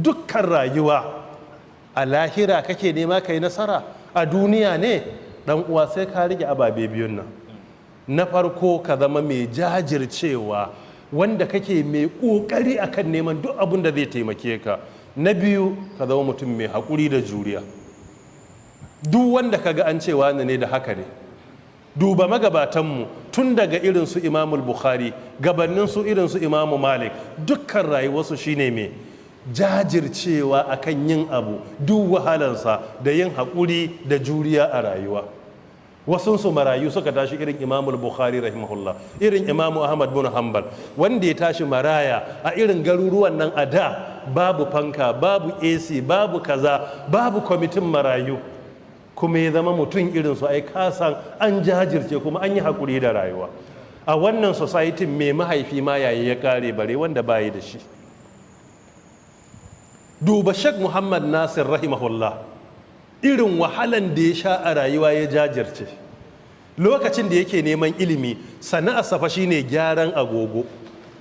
Dukkan rayuwa a lahira kake nema kai nasara, a duniya ne dan uwa, sai ka rike ababe biyun nan. Na farko, ka zama mai jajircewa, wanda kake mai kokari akan neman duk abin da zai taimake ka. Na biyu, ka zama mutum mai haƙuri da juriya. Duk wanda kaga an cewa ne da haka ne, duba magabatanmu tun daga irin su Imamul Bukhari, gabanin su irin su Imamu Malik, dukkan rayuwarsu shine mai jajircewa akan yin abu duk wahalansa, da yin haƙuri da juriya a rayuwa. Wasunsu marayu suka tashi, irin Imamul Bukhari rahimahullah, irin Imamu Ahmad bin Hanbal, wanda ya tashi maraya a irin garuruwan nan a da, babu fanka, babu AC, babu kaza, babu kwamitin marayu, kuma ya zama mutum irin su. Ai kasan an jajirce kuma an yi haƙuri da rayuwa. A wannan society mai mahaifi ma yayi ya kare, bare wanda bayi da shi. Duba Sheikh Muhammad Nasir rahimahullah, irin wahalan da ya sha a rayuwa, ya jajirce lokacin da yake neman ilimi. Sana'ar safa shine gyaran agogo.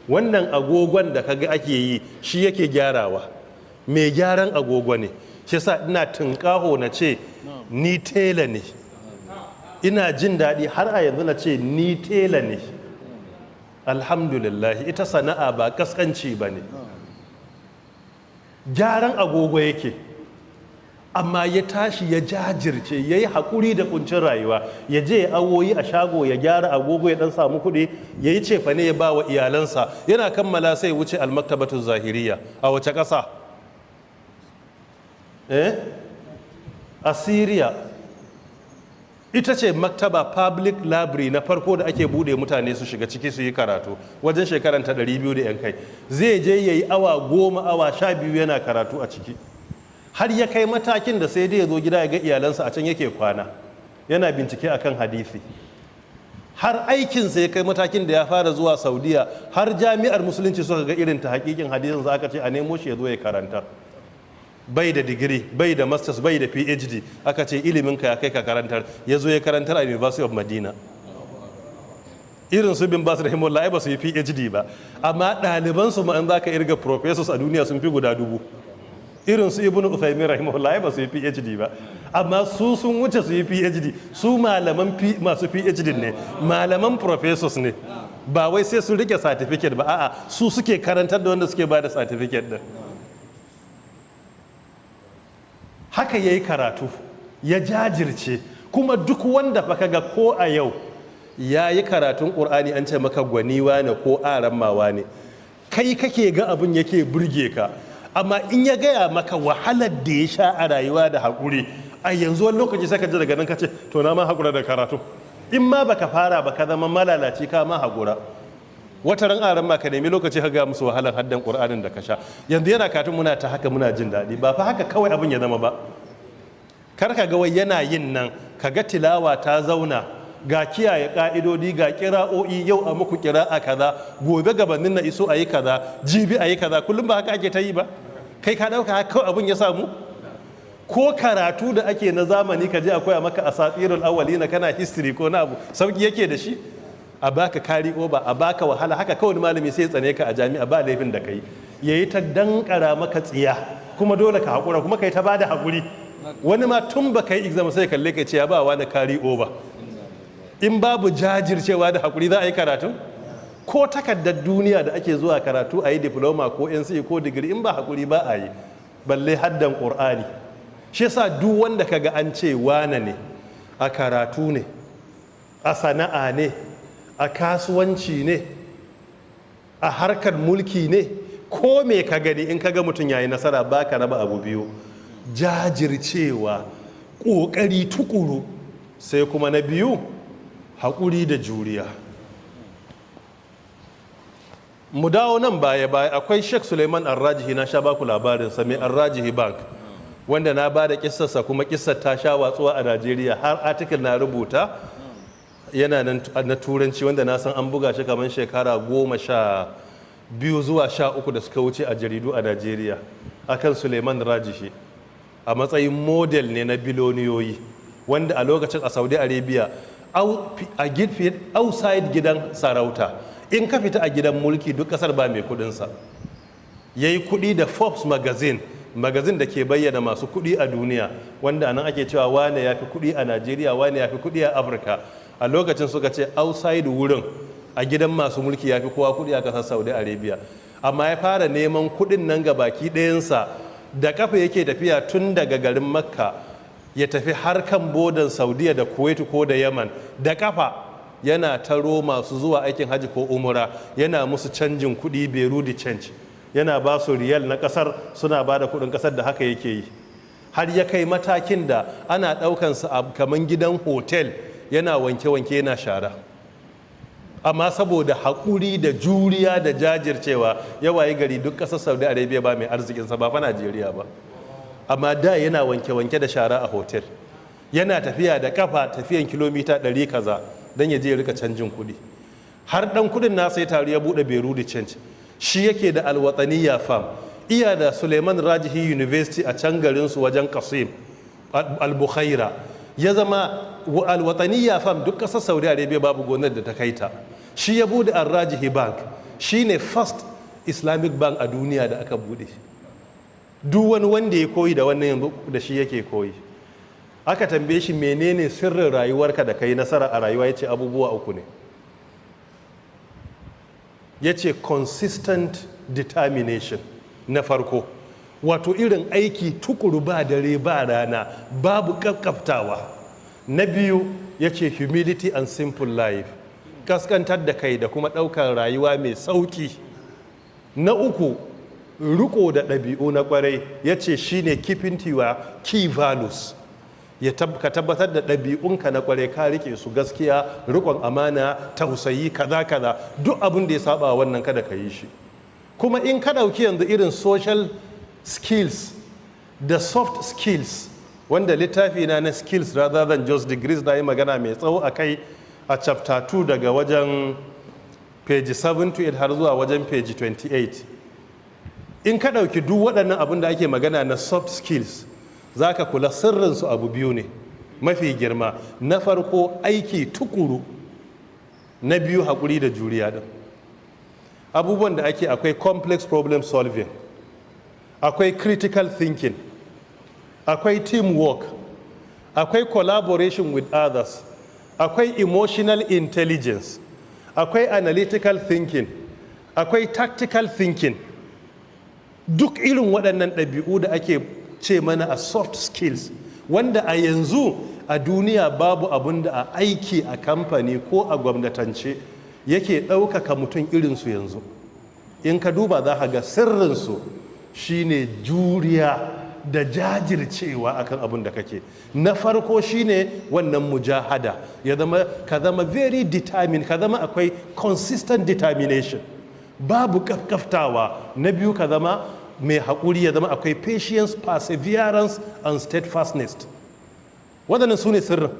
Wannan agogon da kaga ake yi, shi yake gyarawa, mai gyaran agogo ne. Shi sa ina tunƙaho na ce ni tela ne. Ina jin daɗi har a yanzu na ce ni tela ne. Alhamdulillah, ita sana'a ba kaskanci ba ne. Gyaran agogo yake, amma ya tashi ya jajirce, ya yi haƙuri da kuncin rayuwa. Ya je awoyi a shago ya gyara agogo, ya dan samu kuɗi, ya yi cefane, ya ba wa iyalansa. Yana kammala sai wuce Almaktabatu Zahiriya. A wace ƙasa? Eh, a Syria. Ita ce maktaba, public library na farko da ake bude mutane su shiga ciki su yi karatu, wajen shekaran ta 200 da yan kai. Zai je ya yi awa 10, awa 12 yana karatu a ciki, har ya kai matakin da sai dai ya zo gida ya ga iyalansa, a can yake kwana yana bincike akan hadisi. Har aikinsa ya kai matakin da ya fara zuwa Saudiya, har jami'ar Musulunci suka ga irin ta hakikin hadisin, aka ce a nemo shi ya zo ya karanta. Bai da digiri, bai da masters, bai da PhD. Aka ce iliminka ya kai ka karantar. Ya zo ya karantar a University of Madina. Irin su Bin Bas rahimahullah ai ba su yi PhD ba, amma ɗaliban su ma in za ka irga professors a duniya sun fi guda 1000. Irin su Ibnu Uthaymin rahimahullah ai ba su yi PhD ba, amma su sun wuce su yi PhD. Su malaman masu PhD ne, malaman professors ne. Ba wai sai sun rike certificate ba, a'a, su suke karantar da wanda suke ba da certificate din. Haka ya yi karatu, ya jajirce. Kuma duk wanda fa kaga ko a yau ya yi karatun ƙur'ani, an ce maka gwaniwa ne ko arammawa ne, kai kake ga abin yake burge ka. Amma in ya gaya maka wahalar da ya sha a rayuwa da haƙuri, a yanzu wani lokaci sai ka ji daga nan ka ce, "To, na ma haƙura da karatu." In ma baka fara ba, ka zama malalaci, ka ma haƙura. Wata ran aran ma ka nemi lokaci ka ga musu wahalar haddan Ƙur'anin da ka sha. Yanzu yana katun, muna ta haka muna jin daɗi. Ba fa haka kawai abin ya zama ba. Kar ka ga wai yana yin nan, ka ga tilawa ta zauna, ga kiyaye ka'idodi, ga kira'o'i, yau a muku kira'a kaza, gobe gabanin na iso a yi kaza, jibi a yi kaza. Kullum ba haka ake ta yi ba. Kai ka dauka haka kawai abin ya samu? Ko karatu da ake na zamani, ka je a koya maka asatirul awwalina, kana history ko na abu, sauki yake da shi? A baka kari ba a baka wahala. Haka kawai malami sai ya tsane ka a jami'a, ba laifin da kai, yayi ta dankara maka tsiya, kuma dole ka hakura, kuma kai ta bada hakuri. Wani ma tun baka yi exam sai kalle ka ce ya ba wani carry over. In babu jajircewa da hakuri, za a yi karatu? Ko takardar duniya da ake zuwa karatu a yi diploma ko NCE ko digiri, in ba hakuri ba a yi, balle haddan Ƙur'ani. Shi yasa duk wanda kaga an ce wane ne, a karatu ne, a sana'a ne, a kasuwanci ne, a harkar mulki ne, ko me ka gani, in ka ga mutum yayi nasara, ba ka raba abu biyu: jajircewa, ƙoƙari tukuru, sai kuma na biyu, haƙuri da juriya. Mu dawo nan baya baya. Akwai Sheikh Suleiman Arrajihi, na sha baku labarin sa, mai Arrajihi Bank, wanda na ba da kissarsa, kuma kissar ta sha watsuwa a Najeriya, har article na rubuta, yana nan na Turanci, wanda na san an buga shi kamar shekara 12 zuwa 13 da suka wuce a jaridu a Najeriya akan Suleiman Rajihi, a matsayin model ne na biloniyoyi, wanda a lokacin a Saudi Arabia, outside gidan sarauta, in ka fita a gidan mulki, duk kasar ba mai kudinsa. Ya yi kuɗi da Forbes Magazine, magazine da ke bayyana masu kuɗi a duniya, wanda anan ake cewa wane ya fi kuɗi a Najeriya, wane ya fi kuɗi a Afirka. A lokacin suka ce outside wurin a gidan masu mulki ya fi kowa kuɗi a ƙasar Saudi Arabia. Amma ya fara neman kuɗin nan ga baki ɗayansa da kafa yake tafiya tun daga garin Makka ya tafi har kan bodan Saudiya da Kuwait ko da Yaman, da kafa yana taro masu zuwa aikin hajji ko umura, yana musu canjin kuɗi, bureau de change, yana ba su riyal na kasar, suna ba da kuɗin kasar. Da haka yake yi har ya kai matakin da ana ɗaukansa a kaman gidan hotel, yana wanke-wanke, yana shara. Amma saboda haƙuri da juriya da jajircewa, ya wayi gari duk ƙasar Saudi Arabia ba mai arzikinsa, ba fa Najeriya ba. Amma da yana wanke-wanke da shara a hotel, yana tafiya da kafa tafiyan kilomita 100 kaza don ya je ya rika canjin kuɗi, har ɗan kuɗin nasa ya taru ya buɗe bureau de change. Shi yake da Alwataniya Farm, iya da Suleiman Rajihi University a can garinsu wajen Kasim Al-Bukhaira. Ya zama Alwataniya Farm, duk ƙasar Saudi Arabia babu gonar da ta kai ta. Shi ya bude Al-Rajihi Bank, shi ne first Islamic bank a duniya da aka bude. Duk wani wanda ya koyi da wannan yanzu, da shi yake koyi. Aka tambaye shi, "Menene sirrin rayuwarka da kai nasara a rayuwa?" Ya ce abubuwa uku ne. Ya ce consistent determination na farko, wato irin aiki tukuru ba dare ba rana, babu kakkaftawa. Na biyu, ya ce humility and simple life, kaskantar da kai da kuma ɗaukar rayuwa mai sauki. Na uku, riko da ɗabi'u na kwarai. Ya ce shine keeping to your key values, ya ka tabbatar da ɗabi'unka na kwarai ka rike su: gaskiya, rikon amana, tausayi, kaza kaza. Duk abin da ya saba wannan, kada ka yi shi. Kuma in ka ɗauki yanzu irin social skills da soft skills, wanda littafi na na Skills Rather Than Just Degrees na yi magana mai tsawo a kai a chapter 2, daga wajen page 7 to 8 har zuwa wajen page 28. In ka ɗauki duk waɗannan abin da ake magana na soft skills, za ka kula sirrinsu abu biyu ne mafi girma. Na farko, aiki tukuru. Na biyu, haƙuri da juriya ɗin. Abubuwan da ake, akwai complex problem solving, akwai critical thinking, akwai teamwork, akwai collaboration with others, akwai emotional intelligence, akwai analytical thinking, akwai tactical thinking. Duk irin waɗannan ɗabi'u da ake ce mana a soft skills, wanda a yanzu a duniya babu abun da a aiki a kamfani ko a gwamnatance yake ɗaukaka mutum irinsu yanzu. In ka duba, za ka ga sirrinsu shine juriya da jajircewa akan abin da kake. Na farko shine wannan mujahada, ya zama ka zama very determined, ka zama akwai consistent determination, babu kafkaftawa. Na biyu, ka zama mai haƙuri, ya zama akwai patience, perseverance and steadfastness. Waɗannan su ne sirrin.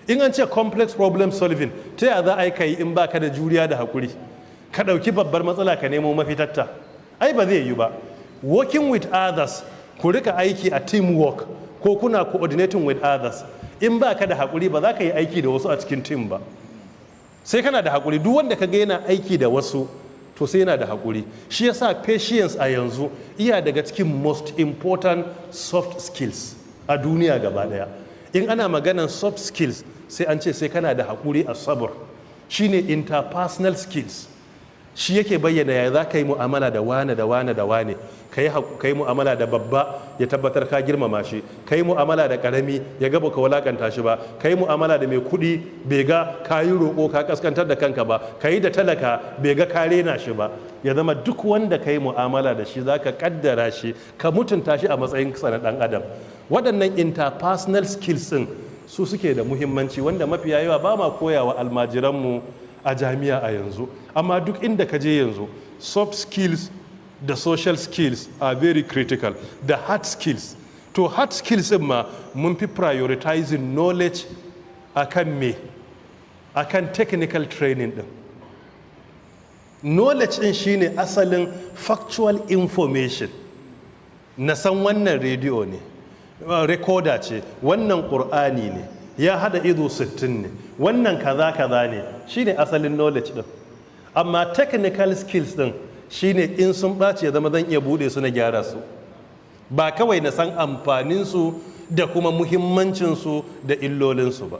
In an ce complex problem solving, ta yaya za a yi kai in baka da juriya da haƙuri ka ɗauki babbar matsala ka nemo mafitarta? Ai ba zai yi ba. Working with others, ku rika aiki a teamwork ko kuna coordinating with others, in ba ka da haƙuri ba za ka yi aiki da wasu a cikin team ba. Sai kana da haƙuri. Duk wanda ka ga yana aiki da wasu, to sai yana da haƙuri. Shi yasa patience a yanzu iya daga cikin most important soft skills a duniya gaba daya. In ana maganan soft skills, sai an ce sai kana da haƙuri. A sabur shine interpersonal skills. Shi yake bayyana ya za ka yi mu'amala da wane da wane da wane. Ka yi mu'amala da babba, ya tabbatar ka girmama shi. Ka yi mu'amala da karami, ya ga baka wulakanta shi ba. Ka yi mu'amala da mai kuɗi, bai ga ka yi roƙo ka kaskantar da kanka ba. Ka yi da talaka, bai ga ka rena shi ba. Ya zama duk wanda ka yi mu'amala da shi, za ka kaddara shi, ka mutunta shi a matsayin sa na ɗan adam. Waɗannan interpersonal skills ɗin su suke da muhimmanci, wanda mafiya yawa ba ma koyawa almajiranmu a jami'a a yanzu. Amma duk inda ka je yanzu, soft skills da social skills are very critical, da hard skills. To, hard skills din ma mun fi prioritizing knowledge akan me, akan technical training din. Knowledge din shine asalin factual information. Na san wannan rediyo ne, recorder ce, wannan ƙur'ani ne, ya hada ido 60 ne, wannan kaza kaza ne, shine asalin knowledge din. Amma technical skills din Shine in sun ɓaci, ya zama zan iya buɗe su na gyara su, ba kawai na san amfaninsu da kuma muhimmancinsu da illolinsu ba.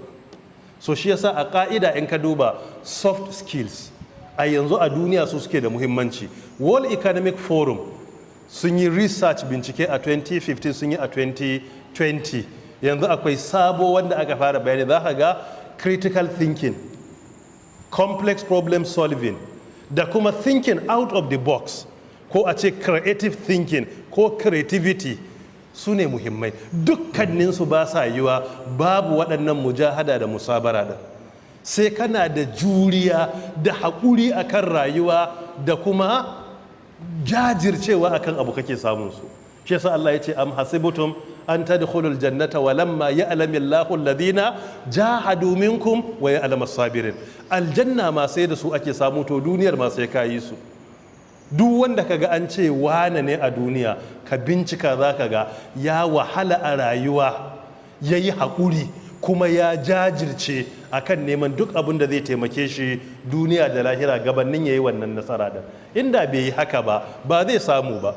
So shi yasa a ƙa'ida, in ka duba soft skills a yanzu a duniya, su suke da muhimmanci. World Economic Forum sun yi research, bincike, a 2015, sun yi a 2020. Yanzu akwai sabo wanda aka fara bayani. Za ka ga critical thinking, complex problem solving, da kuma thinking out of the box, ko a ce creative thinking ko creativity, su ne muhimmai. Dukkaninsu ba sa yiwa babu waɗannan mujahada da musabara ɗin. Sai kana da juriya da haƙuri akan rayuwa da kuma jajircewa akan abu kake samun su. Shi yasa Allah ya ce, "Am hasibtum an tadkhulul jannata wa lamma ya'lamu Allahu alladhina jahadu minkum wa ya'lamu as-sabirin." Aljanna ma sai da su ake samu, to duniyar ma sai kayi su. Duk wanda kaga an ce wane ne a duniya, ka bincika, za ka ga ya wahala a rayuwa, ya yi haƙuri, kuma ya jajirce akan neman duk abin da zai taimake shi duniya da lahira gabanin ya yi wannan nasara da inda bai yi haka ba, ba zai samu ba.